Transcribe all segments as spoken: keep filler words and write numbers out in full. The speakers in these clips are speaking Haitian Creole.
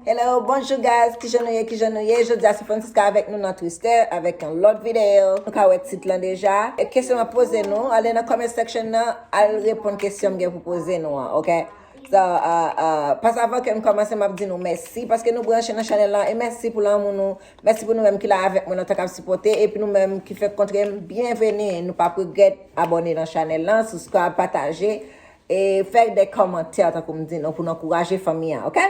Hello, bonjou guys, kijan nou ye, kijan nou ye? Jodi a se Francisca avèk nou nan Twister avèk yon lòt videyo. Nou ka wè tit lan deja. E kesyon m ap poze nou, ale nan comment section nan, al reponn kesyon m gen pou poze nou an, ok? So, uh, uh, pas avan ke m kòmanse, m ap di nou mèsi paske nou branche nan chanèl lan e mèsi pou lanmou nou. Mèsi pou nou menm ki la avèk mwen nan tan k ap sipòte epi nou menm ki fèk kontre m, byenveni. Nou p ap regrèt abòne nan chanèl lan, subscribe, pataje e fè de kòmantè tankou m di nou pou n ankouraje fanmi an, ok?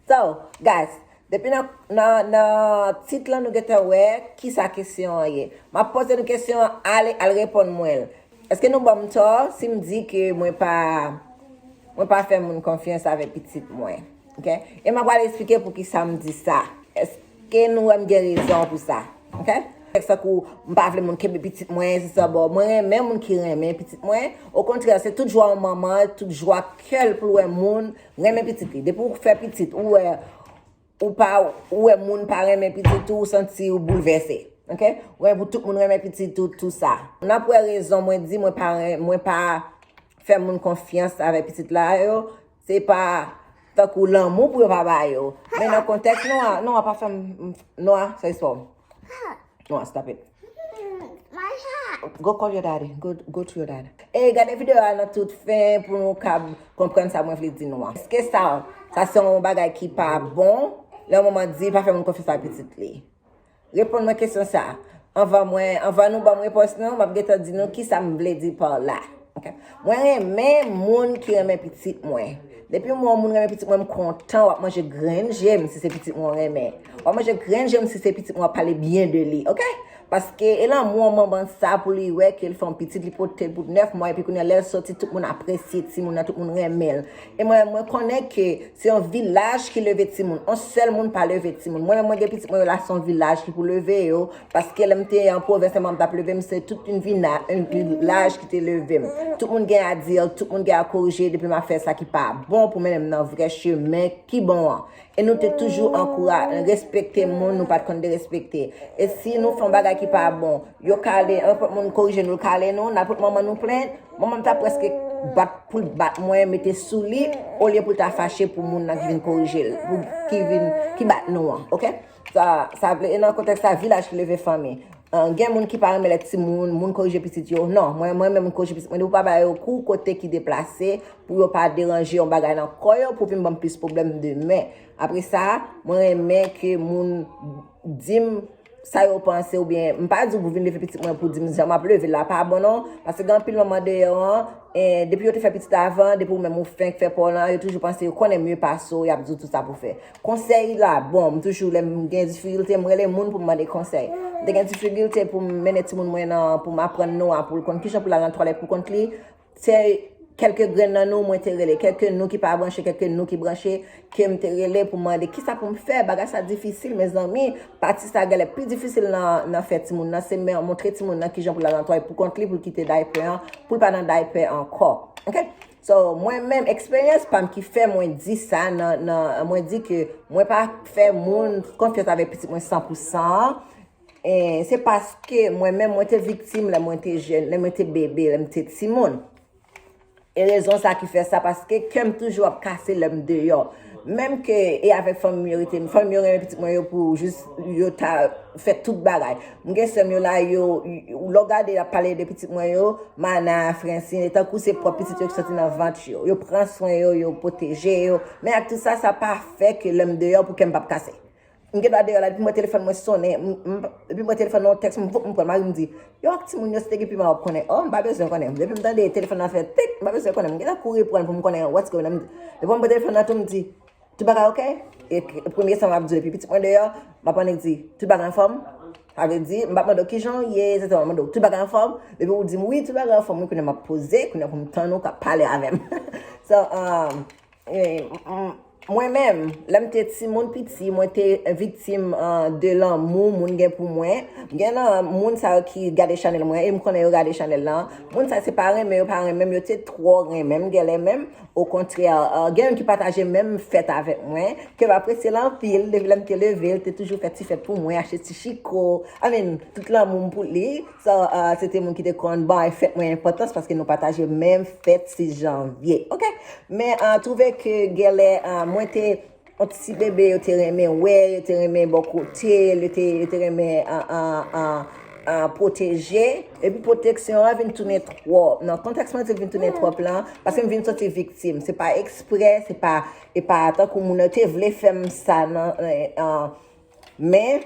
So, guys, depi nan, nan, nan tit lan nou gentan wè kisa kesyon an ye. M ap poze nou kesyon an, ale al reponn mwen l. Èske nou ban m tò si m di ke mwen pa, mwen pa fè moun konfyans avèk pitit mwen? Ok? E m ap pral eksplike poukisa m di sa. Èske nou wè m gen rezon pou sa? Ok? Tankou m pa vle moun kenbe pitit mwen, se sa, bon, mwen renmen moun ki renmen pitit mwen. Okontrè, se tout jwa yon manman, tout jwa kè l pou l wè moun renmen pitit li. Depi w fè pitit, ou wè, ou pa, ou wè moun pa renmen pitit ou, ou santi ou boulvèse. Ok? Ou wè pou tout moun renmen pitit ou, tou sa. N ap wè rezon mwen di mwen pa ren-, mwen pa fè moun konfyans avèk pitit la yo, se pa tankou lanmou pou yo pa ba yo. Men nan kontèks Noah, Noah pa fè m, Noah, sa espò. Noah, stop it. Go call your daddy. Go, go to your dad. E gade videyo a nan tout fen pou nou kab konprann sa mwen vle di nou an. Èske sa, sa se yon bagay ki pa bon? Lè yon manman di pa fè moun konfyans ak pitit li. Reponn mwen kesyon sa. Anvan mwen, anvan nou ban m repons nou, m ap gentan di nou kisa m vle di pa la. Ok? Mwen renmen moun ki renmen pitit mwen. Depi m wè yon moun renmen pitit mwen, m kontan, w ap manje grenn je m si se pitit mwen w renmen. W ap manje grenn je m si se pitit mwen w ap pale byen de li, ok? Paske e lanmou an manman sa pou li wè ke l fè yon pitit, li pote l pou nèf mwa, epi kounye a lè l soti, tout moun apresye timoun nan, tout moun renmen l. E mwen, mwen konnen ke se yon vilaj ki leve timoun. Yon sèl moun pa leve timoun. Mwen menm, mwen gen pitit mwen yo la, se yon vilaj ki pou leve yo. Paske lè m te an pwovens, lè manman m t ap leve m, se tout yon vina-, yon vilaj ki te leve m. Tout moun gen a di, tout moun gen a korije depi m ap fè sa ki pa bon pou mennen m nan vrè chemen ki bon an. E nou te toujou ankoura-, respekte moun, nou pa t konn derespekte. E si nou fè yon bagay ki pa bon, yo kale, nenpòt moun korije nou, kale nou, n ap pot manman nou plent, manman m ta prèske bat pou l bat mwen, mete sou li, olye pou l ta fache pou moun nan ki vin korije l, pou ki vin, ki bat nou an, ok? Sa, sa vle, e nan kontèks sa, vilaj ki leve fanmi. Ah, gen moun ki pa renmen lè timoun, moun korije pitit yo. Non, mwen, mwen menm moun korije pitit mwen. Depi w pa ba yo kou, kote ki deplase, pou yo pa deranje yon bagay nan kò yo, pou vin ban m plis pwoblèm demen. Apre sa, mwen renmen ke moun di m sa yo panse, oubyen, m pa di w pou vin leve pitit mwen pou di m jan m ap leve l la pa bon non, paske gen anpil manman deyò an, e, depi yo te fè pitit avan, depi ou menm ou fenk fè pa w lan, yo toujou panse yo konnen mye pase w, y ap di w tout sa pou fè. Konsèy la bon, m toujou, lè m gen difikilte, m rele moun pou m mande konsèy. M te gen difikilte pou m mennen timoun mwen nan, pou m aprann Noah, pou l konn kijan pou l al nan twalèt pou kont li. Se kèlke grenn nan nou, mwen te rele. Kèlke nou ki pa branche, kèlke nou ki branche, ke m te rele pou mande kisa pou m fè. Bagay sa difisil, mezanmi. Pati sa genlè pi difisil nan, nan fè timoun nan. Se men, montre timoun nan kijan pou l al nan twalèt pou kont li, pou l kite daypè an, pou l pa nan daypè ankò. Ok? So, mwen menm, eksperyans pa m ki fè mwen di sa, nan, nan, mwen di ke mwen pa fè moun konfyans avèk pitit mwen san pou san. E se paske mwen menm, mwen te viktim lè mwen te jèn, lè mwen te bebe, lè m te timoun. E rezon sa ki fè sa, paske kè m toujou ap kase lè m deyò. Menm ke e avèk fanmi m yo rete, fanmi m yo renmen pitit mwen yo pou jis yo ta fè tout bagay. M gen sè m yo la, yo, lè w gade y ap pale de pitit mwen yo, Mana, Francine, e tankou se pwòp pitit yo ki soti nan vant yo. Yo pran swen yo, yo pwoteje yo. Men ak tout sa, sa pa fè ke lè m deyò pou kè m p ap kase. M gen dwa deyò la, depi m wè telefòn mwen sonnen, m, m, depi m wè telefòn nan yon tèks, m voup m pran l, mari m di, yo ak timoun yo, si te gen piman w ap konnen. Oh, m pa bezwen konnen. Depi m tande telefòn nan fè tik, m pa bezwen konnen. M gentan kouri pran l pou m konnen what's going on. Depi m pran telefòn nan tou, m di, tout bagay ok? E k-, premye sa m ap di w, depi pitit mwen deyò, m ap annik di, tout bagay anfòm? Sa vle di, m p ap mande w kijan w ye, etsetera. M mande w, tout bagay anfòm? Depi w di m wi, tout bagay anfòm, wi, kounye a m ap poze, kounye a pou m tann ou k ap pale avè m. So, um, E, m, m, mwen menm, lè m te timoun piti, mwen te viktim, ah, de lanmou moun gen pou mwen. Gen nan moun sa yo ki gade chanèl mwen, e m konnen yo gade chanèl lan. Moun sa yo se pa renmen yo pa renmen m, yo te twò renmen m, genlè menm. Okontrè, ah, gen youn ki pataje menm fèt avèk mwen, ke m apresye l anpil, depi lè m te leve, l te toujou fè ti fèt pou mwen, achte ti chiko, I mean, tout lanmou m pou li. So, ah, se te moun ki te konn bay fèt mwen enpòtans paske nou pataje menm fèt sis janvye. Ok? Men, ah, twouve ke genlè, ah, mwen te yon ti bebe yo te renmen wè, yo te renmen bò kote l, yo te, yo te renmen an, an, an, an, pwoteje. Epi pwoteksyon an vin tounen twòp. Nan kontèks mwen di vin tounen twòp lan, paske m vin soti viktim. Se pa eksprè, se pa, e pa tankou moun yo te vle fè m sa nan, an, men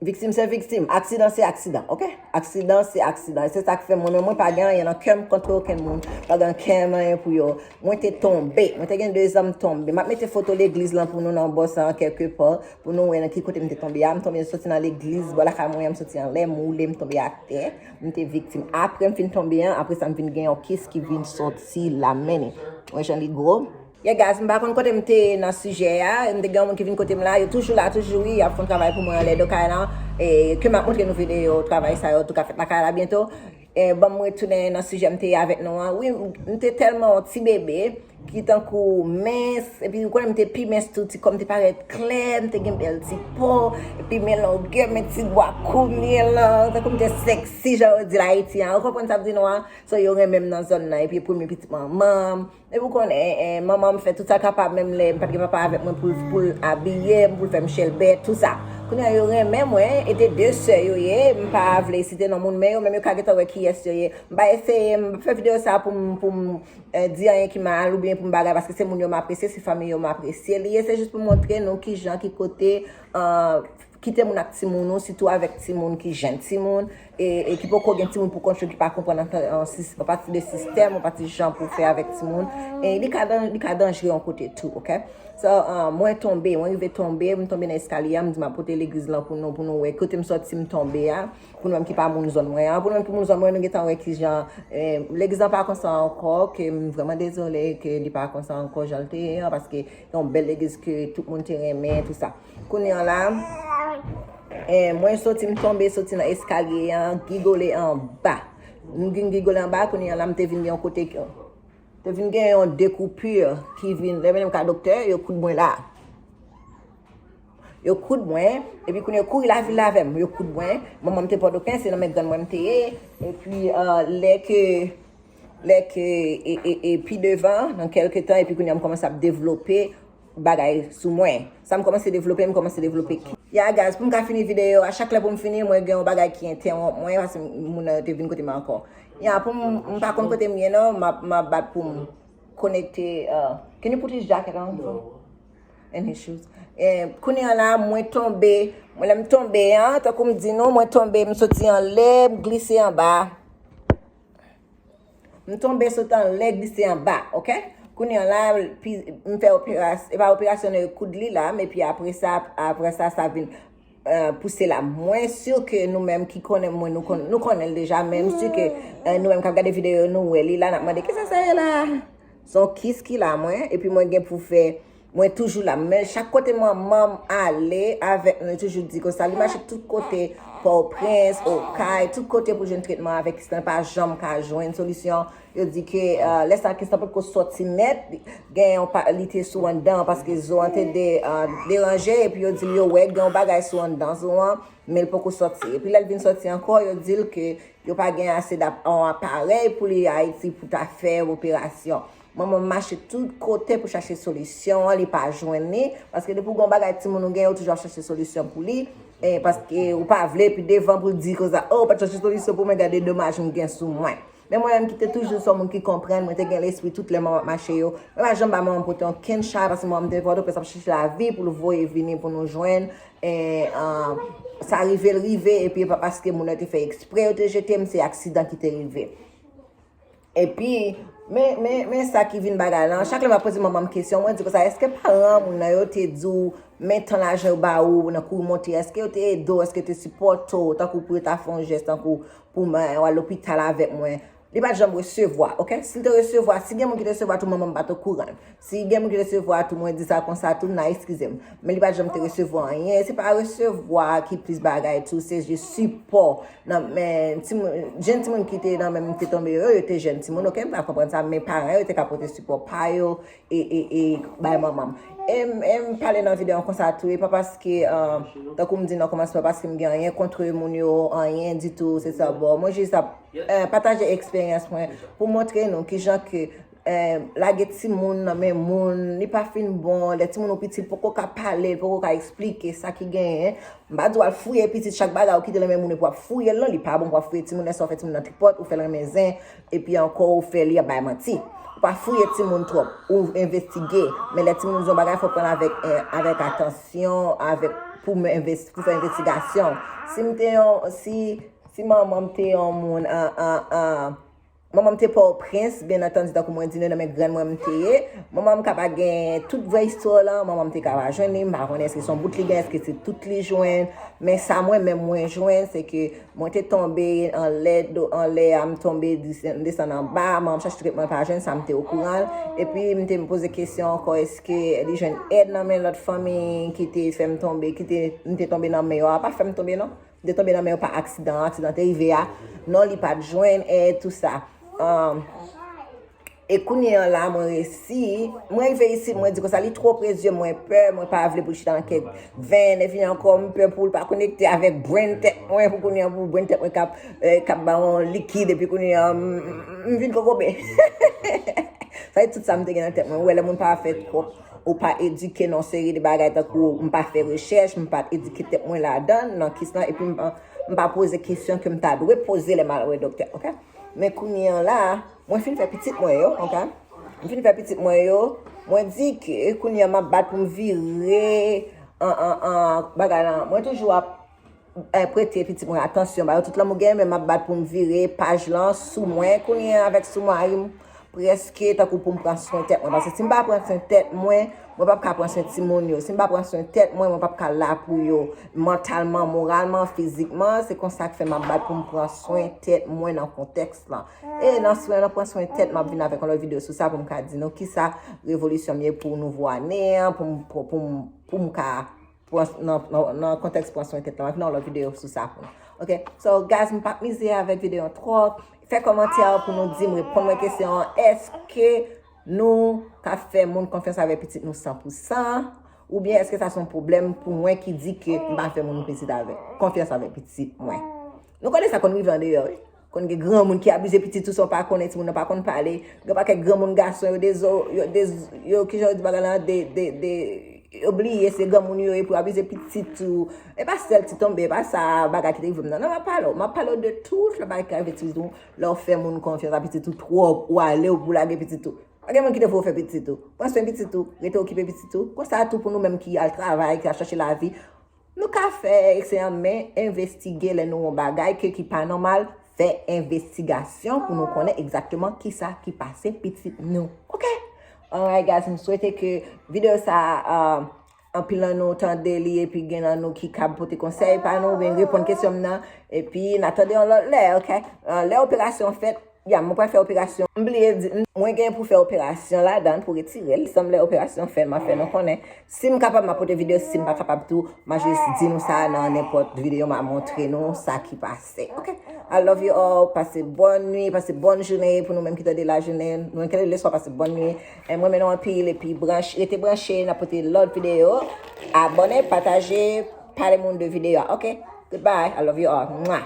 viktim se viktim, aksidan se aksidan, oke? Aksidan se aksidan. E se sa k fè mwen menm, mwen pa gen anyen nan kè m kont okenn moun, pa gen kè m anyen pou yo. Mwen te tonbe, mwen te gen de zan m tonbe. M ap mete foto legliz lan pou nou nan bò sa an kèlke pa, pou nou wè nan ki kote m te tonbe a. M tonbe soti nan legliz, bò lakay mwen an, m soti anlè, m woule, m tonbe atè, m te viktim. Apre m fin tonbe an, apre sa m vin gen yon kis ki vin soti la, men mwen jan li gwo. Yeah guys, m pa konn kote m te nan sijè a, m te gen yon moun ki vin kote m la, yo toujou la, toujou wi, y ap fè yon travay pou mwen anlè do kay lan, e ke m ap montre nou videyo travay sa yo tou ka fèt lakay la byento. E, ban m retounen nan sijè m te ye avèk nou an. Wi, m te tèlman yon ti bebe ki tankou mens, epi ou konnen m te pi mens tou, ti kò m te parèt klè, m te gen bèl ti po, epi men longè, men ti bwa kounye lan, tankou m te sexy, jan yo di l Ayiti an. Ou konprann sa m di nou an? So, yo renmen m nan zòn nan, epi premye pitit manman m. Epi ou konnen, eh, manman m fè tout sa l kapab, menm lè m pa t gen papa avèk mwen pou l, pou l abiye m, pou l fè m chèlbè, tou sa. Kounye a, yo renmen mwen, e te de sè yo ye, m pa vle site non moun, men yo menm yo ka gentan wè kiyès yo ye. M pa eseye, m p ap fè videyo sa pou m, pou m, eh, di anyen ki mal oubyen pou m bagay, paske se moun yo m apresye, se fanmi yo m apresye li ye, se jis pou montre nou kijan, ki kote, ah, kite moun ak timoun ou, sitou avèk timoun ki jèn timoun, e, e ki poko gen timoun pou kont yo, ki pa konprann an, an, sis-, an pati de sistèm, an pati jan pou fè avèk timoun. E li ka dan-, li ka danjre yon kote tou, oke? So, ah, mwen tonbe, mwen rive tonbe, m tonbe nan eskalye a, m di m ap pote legliz lan pou nou, pou nou wè kote m sòti, m tonbe a, pou nou menm ki pa moun zòn mwen an, pou nou menm ki moun zòn mwen, nou gentan wè kijan, eh, legliz lan pa konsa ankò, ke m vrèman dezole ke li pa konsa ankò jan l te ye an, paske yon bèl legliz ke tout moun te renmen, tou sa. Kounye an la, eh, mwen soti, m tonbe, soti nan eskalye an, gigole anba. M vin gigole anba, kounye an la, m te vin gen yon kote, te vin gen yon dekoupi ki vin, lè mennen m ka doktè, yo koud mwen la. Yo koud mwen, epi kounye yo kouri lavil avè m, yo koud mwen. Manman m te Pòtoprens, se nan men grann mwen m te ye. Epi, eh, lè ke, lè ke, e, e, e pi devan, nan kèlke tan, epi kounye a m kòmanse ap devlope bagay sou mwen. Sa m kòmanse devlope, m kòmanse devlope ki. Ya, guys, pou m ka fini videyo a, chak lè pou m fini, mwen gen yon bagay ki entèwonp mwen, paske moun nan yo te vin kote m ankò. Ya, pou m, m pa konn kote m ye, non, m ap, m ap bat pou m konekte, uh, can you put his jacket on? No. And his shoes. Eh, kounye an la, mwen tonbe, mwen lè m tonbe an, tankou m di nou, mwen tonbe, m soti anlè, m glise anba. M tonbe sot anlè, glise anba, oke? Kounye an la, pi, m fè operasyon, e pa operasyon nan yo koud li la, men epi apre sa, apre sa, sa vin, eh, pouse la. Mwen si ke nou menm ki konnen mwen, nou konn-, nou konnen l deja, men m si ke, eh, nou menm k ap gade videyo, nou wè li la, n ap mande, "Kisa sa ye la?" Se yon kis ki la mwen, epi mwen gen pou fè Mwen toujou la. Men chak kote manman m ale avèk nou, li toujou di konsa. Li mache tout kote, Pòtoprens, Okay, tout kote pou jwenn tretman avèk kis lan, pa janm ka jwenn solisyon. Yo di ke, eh, lè sa kis lan potko sòti nèt, gen yon pa, li te sou anndan paske zo an te de, eh, deranje, epi yo di l yo wè gen yon bagay sou anndan zo an, men l poko sòti. Epi lè l vin sòti ankò, yo di l ke yo pa gen ase d ap, yon aparèy pou li Ayiti pou ta fè operasyon. Manman m mache tout kote pou chache solisyon an, li pa jwenn li. Paske depi w gen yon bagay timoun ou gen, ou toujou ap chache solisyon pou li. E paske ou pa vle, epi devan pou l di konsa, "Oh, ou pa t chache solisyon pou mwen, gade domaj m gen sou mwen." Men mwen menm ki te toujou se yon moun ki konprann, mwen te gen lespri tout lè manman ap mache yo. Mwen pa janm ba manman m pote okenn chay, paske manman m te Pòtoprens ap chache lavi pou l voye vini pou nou jwenn. E, ah, sa rive l rive, epi e pa paske moun nan te fè eksprè yo te jete m, se aksidan ki te rive. Epi, men, men, men sa ki vin bagay lan. Chak lè m ap poze manman m kesyon, mwen di konsa, èske paran moun nan yo te di w, men tan lajan yo ba ou nan kouri monte, èske yo te ede w, èske yo te sipòte w, tankou pou yo ta fè yon jès, tankou pou mwen, w al lopital avèk mwen? Li pa t janm resevwa, oke? Si l te resevwa, si gen moun ki te resevwa tou, manman m pa t okouran. Si gen moun ki resevwa tou, mwen di sa konsa tou, n a eskize m. Men li pa t janm te resevwa anyen. Se pa resevwa ki plis bagay tou, se jis sipò. Nan men timoun, jèn timoun ki te nan men m te tonbe yo, yo te jèn timoun, oke? M pa konprann sa, men paran yo te ka pote sipò pa yo e, e, e bay manman m. E m, e m pale nan videyo an konsa tou, e pa paske, ah, tankou m di nan kòmansman, paske m gen anyen kont moun yo, anyen ditou, se sa, bon, mwen jis ap, eh, pataje eksperyans mwen pou montre nou kijan ke eh, lage timoun nan men moun, li pa fin bon, lè timoun ou piti, l poko ka pale, l poko ka eksplike sa ki genyen. M pa di w al fouye pitit, chak bagay ou kite nan men moun epi w ap fouye l, non, li pa bon pou w ap fouye timoun, lè sa w fè timoun nan tripòt, ou fè l renmen zen, epi ankò ou fè li ap bay manti. Ou pa fouye timoun twòp, ou envestige. Men lè timoun di yon bagay, fò w pran l avèk, eh, avèk atansyon, avèk, pou m envesti, pou fè envestigasyon. Si m te yon, si, si manman m te yon moun, an, an, an, manman m te Pòtoprens, byen antandi, tankou mwen di nou, nan men grann mwen m te ye. Manman m ka pa gen tout vrè istwa lan, manman m te ka pa jwenn li, m pa konnen èske se yon bout li gen, èske se tout li jwenn. Men sa mwen menm mwen jwenn, se ke mwen te tonbe anlè, do, anlè a, m tonbe, desen-, m desann anba, manman m chache tretman, pa jwenn sa, m te okouran l. Epi m te poze kesyon ankò, èske li jwenn èd nan men lòt fanmi ki te fè m tonbe, ki te, m te tonbe nan men yo a, pa fè m tonbe non. M te tonbe nan men yo pa aksidan, aksidan te rive a. Non, li pa t jwenn èd, tou sa. Um, e kounye an la, mwen resi, mwen rive isit, mwen di konsa, li twò prezye, mwen pè, mwen pa vle pou l chita nan kèk venn, epi ankò, m pè pou l pa konekte avèk brenn tèt mwen, pou kounye an, pou brenn tèt mwen k ap, eh, k ap ba yon likid, epi kounye an, m, m, m vin kokobe. Sa e tout sa m te gen nan tèt mwen. Ou wè, lè moun pa fè twòp, ou pa edike nan yon seri de bagay, tankou m pa fè rechèch, m pa t edike tèt mwen ladan, nan kis lan, epi m pa, m pa poze kesyon ke m ta dwe poze lè m al wè doktè, oke? Men kounye an la, mwen fin fè pitit mwen yo, oke? M fin fè pitit mwen yo, mwen di ke kounye an m ap bat pou m vire an, an, an, bagay lan. Mwen toujou ap, eh, prete pitit mwen atansyon, ba yo tout lanmou gen, men m ap bat pou m vire paj lan sou mwen kounye an avèk sou mari m, prèske tankou pou m pran swen tèt mwen. Paske si m pa pran swen tèt mwen, mwen p ap ka pran swen timoun yo. Si m pa pran swen tèt mwen, mwen p ap ka la pou yo. Mantalman, moralman, fizikman, se konsa k fè m ap bat pou m pran swen tèt mwen nan kontèks lan. E nan swen, nan pran swen tèt, m ap vin avèk yon lòt videyo sou sa pou m ka di nou kisa revolisyon m ye pou nouvo ane an, pou m, pou, pou m, pou m ka pran, nan, nan, nan kontèks pran swen tèt lan. M ap vin yon lòt videyo sou sa pou nou. Ok? So, guys, m p ap mize avèk videyo an twòp. Fè kòmantè pou nou di m, reponn mwen kesyon an. Èske nou ka fè moun konfyans avèk pitit nou san pou san? Oubyen èske sa se yon pwoblèm pou mwen ki di ke m pa fè moun pitit avèk, konfyans avèk pitit mwen? Nou konnen sa konn rive andeyò, wi. Konn gen granmoun ki abize pitit ou san w pa konnen, timoun nan pa konn pale. Gen pakèt granmoun gason, yo dezo-, yo dez-, yo, kijan yo di bagay lan, de, de, de, yo bliye se granmoun yo ye pou abize pitit ou. E pa sèl ti tonbe, e pa sa bagay ki te rive m nan. Non, m ap pale w, m ap pale w de tout lòt bagay ki ka rive pitit ou. Lè w fè moun konfyans a pitit ou twòp, ou ale, ou pou lage pitit ou. Pa gen moun ki te voye w fè pitit ou. Pran swen pitit ou, rete okipe pitit ou. Konsa tou pou nou menm ki al travay, ki al chache lavi, nou ka fè ekseyan, men envestige lè nou wè yon bagay ke ki pa nòmal, fè envestigasyon pou nou konnen egzakteman kisa ki pase pitit nou. Ok? Alright, guys, m swete ke videyo sa, uh, anpil nan nou tande li, epi gen nan nou ki kab pote konsèy pa nou, oubyen reponn kesyon m nan, epi n a tande yon lòt lè, ok? Uh, lè operasyon fèt, ya, mwen pral fè operasyon. M bliye di, m, mwen gen pou fè operasyon ladan, pou retire l. Sanble operasyon fèt, m a fè nou konnen. Si m kapab, m a pote videyo, si m pa kapab tou, m a jis di nou sa nan nenpòt videyo, m a montre nou sa ki pase. Ok? I love you all. Pase bòn nwi, pase bòn jounen pou nou menm ki tande lajounen. Nou menm ki tande leswa, pase bòn nwi. E mwen renmen nou anpil, epi branch-, rete branche, n a pote lòt videyo. Abòne, pataje, pale moun de videyo a. Ok? Goodbye. I love you all. Mwah.